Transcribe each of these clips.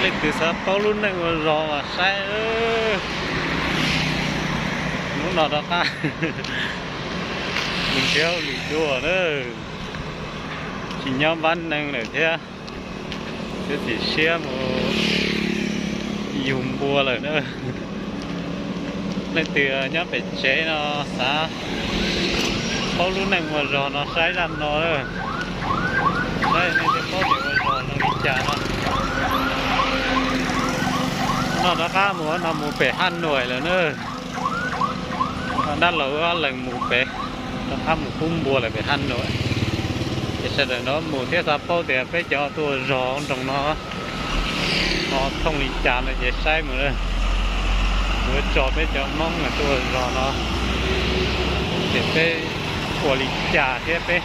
Leej twg xav paub lub neej ua zog mas saib. Hnub no rov qab mus nrhiav hauj lwm dua na, tsis nyob npab neeg lawm thiab, txiav txim siab mus yug npua lawm na. Leej twg nyob pem tsev no xav paub lub neej ua zog no saib zaj no, saib nej thiaj paub tias ua zog zoo li cas no. No rov qab mus no mus pem Haj Nuam lawm na. Dab laug wb ob leeg mus pem, rov qab mus pub npua lawm pem Haj Nuam. Ces sawv daws no mus thiab xav paub tias peb cov tuaj ua zog nroog no ho thooj li cas no ces saib mus, yuav tso peb cov Hmoob tuaj ua zog no ces peb ua li cas thiab peb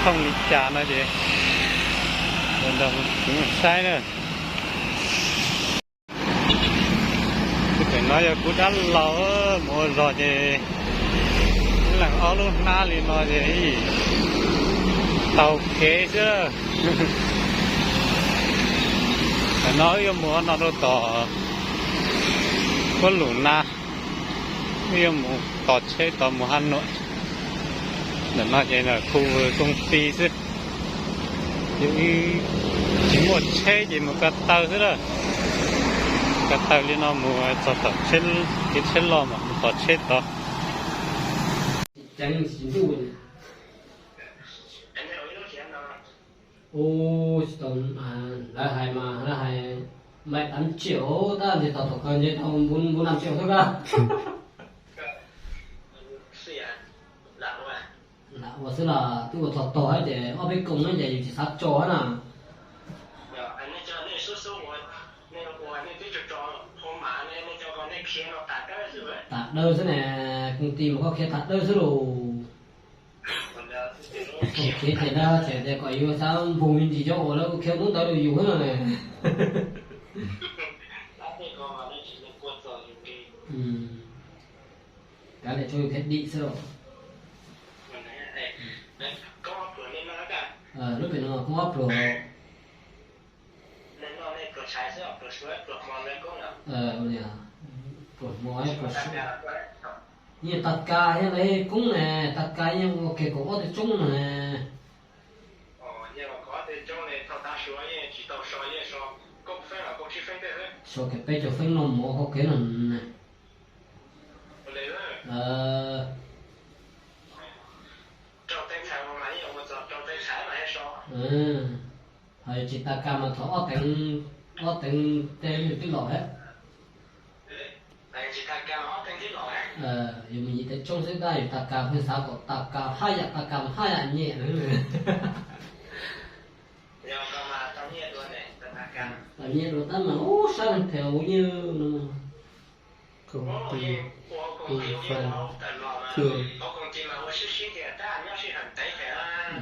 thooj li cas no ces sawv daws mus saib na. Tus pem no yog kuv dab laug mus ua zog ces ib leeg ob lub hnab li no ces taug kev xwb. Tam no wb yuav mus no rau tom Kuab Lum Na, wb yuav mus tos tsheb tos mus Haj Nuam. Ntawm no ces khu công ty xwb. Ces tsis muaj tsheb ces mus ko taw xwb lawm. Ko taw li no mus txog tom kev tsheb loj mas mus tos tsheb tod. Ub, tsis tau, lawv hais mas lawv hais maim tám triệu, tab sis tau tom kawg ntshe tau bốn năm triệu xwb kawg. Lam ua xwb los twb ua txog tog ces ob peb koos no ces yus tsis xav tso na. Tham dawb xwb ne, công ty mas koj khiav tham dawb xwb los. Khiav ces dab tsi tias kom yus xav npog me ntsis cov uas lawv khiav mus ntawd rau yus xwb no ne. Kav liam tso yus khiav dim xwb los. Lub pem no koob ob pluag. Pluag hmo, pluag suav. Yeej tag kas thiab lawv koob ne, tag kas yeej ua kiag kaum ob teg tsoob no ne. So kiag peb caug feeb no mov koj kev no ne. Ho tsis tag kas mas thov ob teev, ob teev tej twb los thiab. Yus mus yim tev tsoob xwb tab yus tag kas pheej xav kom tag kas haj yam, tag kas mas haj yam nyiam. Tau nyiam dua tab mas ub sab theem ua nyiaj no.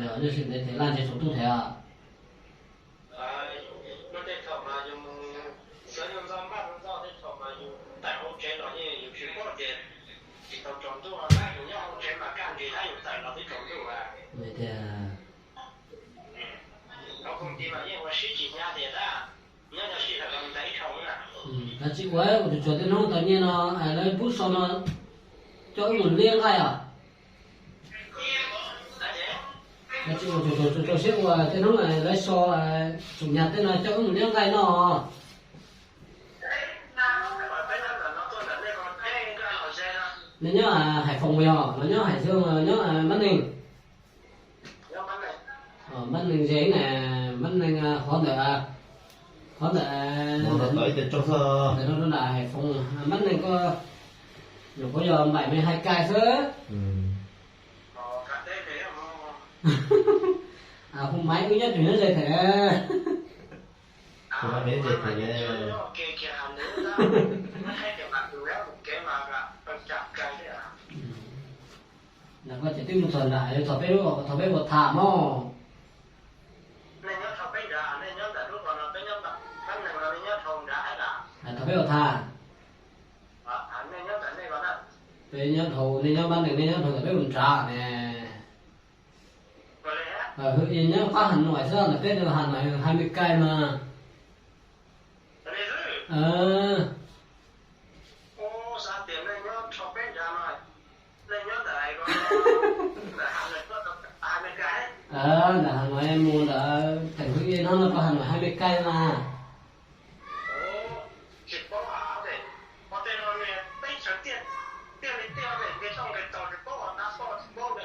Yog nyob sib ntev them laj ntshe tsaus ntuj them. Tias, kav tsij ua ua tsuas tsuas tej hnub tau nyiaj no, lawv pub so no coj wb mus liab nqaij os. Kav tsij ua tsuas tsuas tsuas siab ua tej hnub lawv so tsum nyas tej no coj wb mus liab nqaij no. Nej nyob Haiv Foom yog los nyob Haiv Xyooj los nyob Mab Neeg? Mab Neeg ze na, Mab Neeg qhov ntawm, qhov ntawm, ntawm no rau nram Haiv Foom, Mab Neeg koj nyuam qhuav yog npaim me hais kais xwb. Hu maiv wb nyob tseem nyob ze them. Lam koj ces twb mus txog nram, yuav txog peb lub, txog peb ua tham mog. Txog peb ua tham. Peb nyob dhau, nej nyob Mab Neeg, nej nyob dhau ntawm peb ua nrad ne. Nyob qab Hà Nội xwb, ntawm peb Hà Nội hai mươi cây mas. Xav tias nej nyob rho peb nrad no, nej nyob ntawm, ntawm Hà Nội, ntawm Hà Nội mus ntawd, thành phố Yên no rau Hà Nội hai mươi cây mà. Tsis paub hais tias, ua tej no nws teb chaws tiaj, tiaj li tiaj ne, nqis toj nqis tog tsis paub, ua dab toj tsis paub li.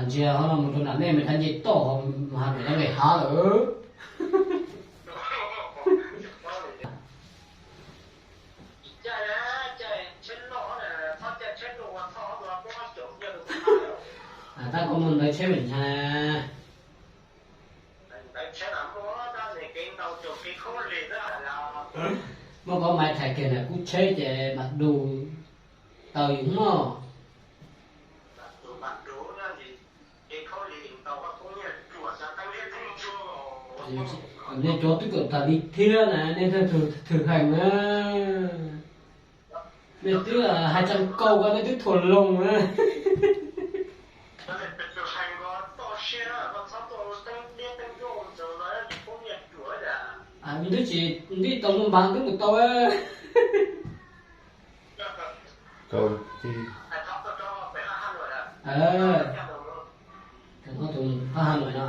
Ntsia ho no mus rau nram nej mas dab nce toj, Hà Nội dab nqis hav lawm. Tab koj muaj ntawv tsheb me ntshai. Muab koj maiv thaiv kiag na, kub tsheb ces mam du tau yus mog. Nej cov twb kawm tas li thiab na, nej thwm heev na. Nej twb hais tseem kaum ko, nej twb thuam loos na. Twb tsis npij tau muaj npav twb mus tau. Tus Hà Nội no.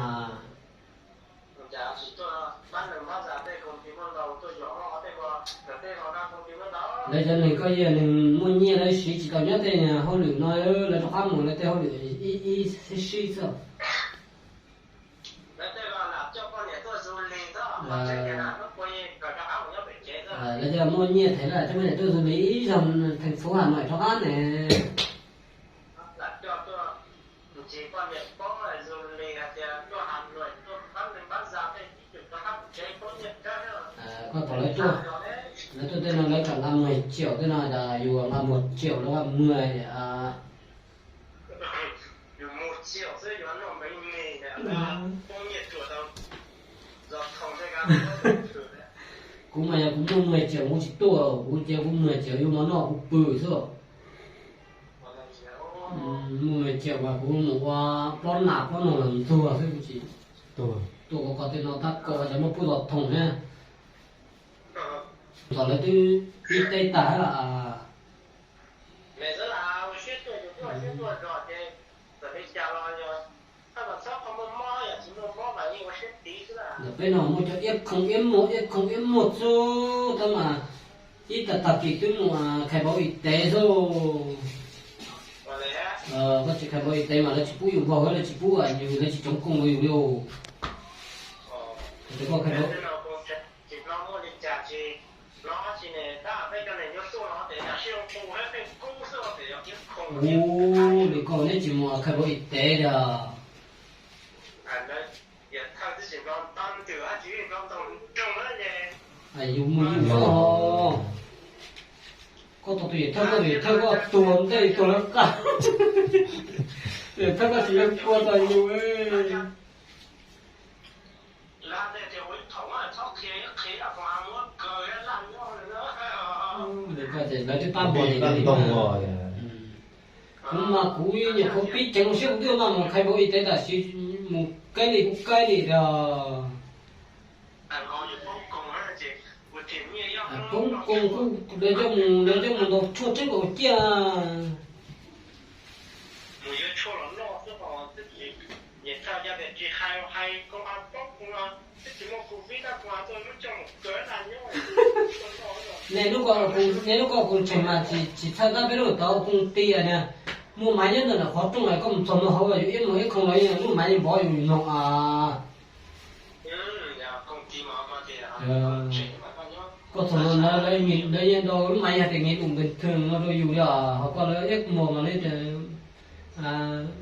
Lawv cov neeg koj yog neeg muaj nyiaj lawv siv tsis tau nyob tej hauj lwm no, lawv rov qab mus lawv tej hauj lwm ib sib xwb. Lawv cov muaj nyiaj thiab lawv coj poj niam tuaj du li ib zaug thành phố Hà Nội rov qab ne. Koj tos lawv tuaj, lawv tuaj tej no lawv tseem nqa mười triệu tej no, yus nqa một triệu lawv nqa mười. Kuv mas yog kuv muaj mười triệu kuv tsis tuaj, kuv cia kuv mười triệu yuav mov noj kuv pw xwb. Muaj mười triệu mas kuv mus ua plaub nas plaub noog los ntxuag xwb, kuv tsis tuaj. Koj tej no tab koj cov muaj pub zos thoom thiab. Thaum lawv twb pib teb tag. Ntawm peb no muaj cov iab khoom iab muag iab khoom iab muag xwb tab mas ib tag tag kis twb mus khai báo y tế xwb. Koj tsis khai báo y tế mas lawv tsis pub yus nkaug, lawv tsis pub yus, lawv tsis chống cộng rau yus li. Koj khai Ua li koj neb tsis mus khai báo y tế li. Yus mus yus xwb. Koj tau tus yawm thawj, koj tus yawm thawj koj tuag ntej tuag lawv qab. Tus yawm thawj koj tsis yeej kua tau yus. Koj ces lawv twb pab npog li ntoo os. Kuv mas kuv nyuam qhuav pib ceev siab kuv twb maj mus khai báo y tế tam sim mus kaij li kuv kaij li os. Poob koog kuj lawv coj mus, lawv coj mus ntaus tshuaj tsheeb nkaus ciaj. Nej lub, nej lub ko kuv tseem mas tsis txhawj tab peb lub tod kuv tias niag muaj maiv nyob ntawm qhov rooj es koj mus txog no hauv yus ib mus ib khoom los yus lub maiv yeej npov yus noog a. Koj txog no lawv yeej nrau lub maiv yog tias nyias dum bình thường no rau yus li os, ho koj lawv ib mus mas lawv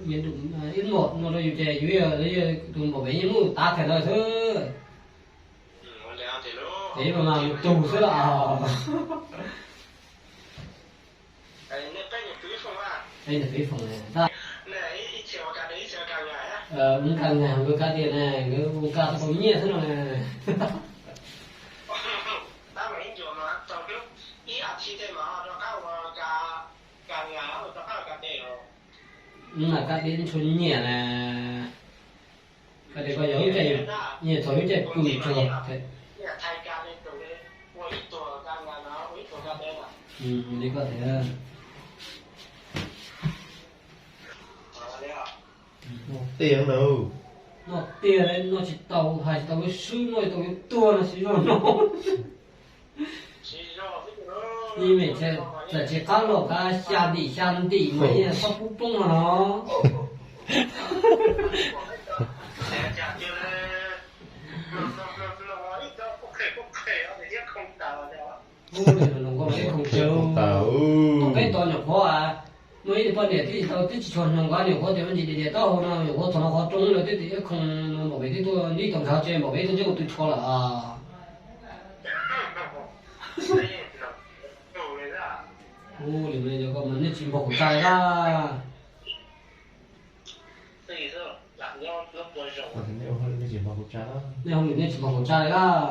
nyias dum ib mus no rau yus ces yus tus npam pem yeej muab yus tav theem lawm xwb. Ces mas mus tug xwb los. Peb niam peb foom, ua nkag nag nkawd kav tias ne, nkawd ua nkag tau nyiaj xwb no ne. Kav tias ntshua nyiaj na. Kav tias koj yog lub caij, nyiaj txog lub caij pw tsuag. Li koj tias, tiag na, noj tiag, noj tsis tau, hais tsis tau lub swb, noj tsis tau yuav tuag no, tsis zog no. Ib me txawm tsis qab los kav xya ntim xya ntim mas yeej txhob pub poob no no. Ub, nim no hluas nkauj mas ib khoom tsawg. Peb tos nyuam qhuav, muaj ib tug poj niam twb tsis tau, twb tsis tshua hluas nkauj, nyuam qhuav tias me ntsis tias taub hau no, nyuam qhuav txog no qhov rooj lawm twb tias ib khoom no npaum pem twb tuaj ntsib tau ntshav tsev npaum pem twb tuaj ntsib kuv tus tshuav lawm. Ub, nim no koj mas nej tsis npog kuv tsa li laj. Nej hauj lwm nej tsis npog kuv tsa li laj.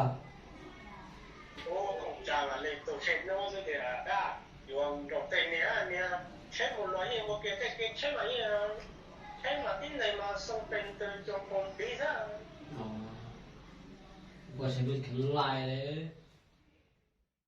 Ua saib lub kheev lais li.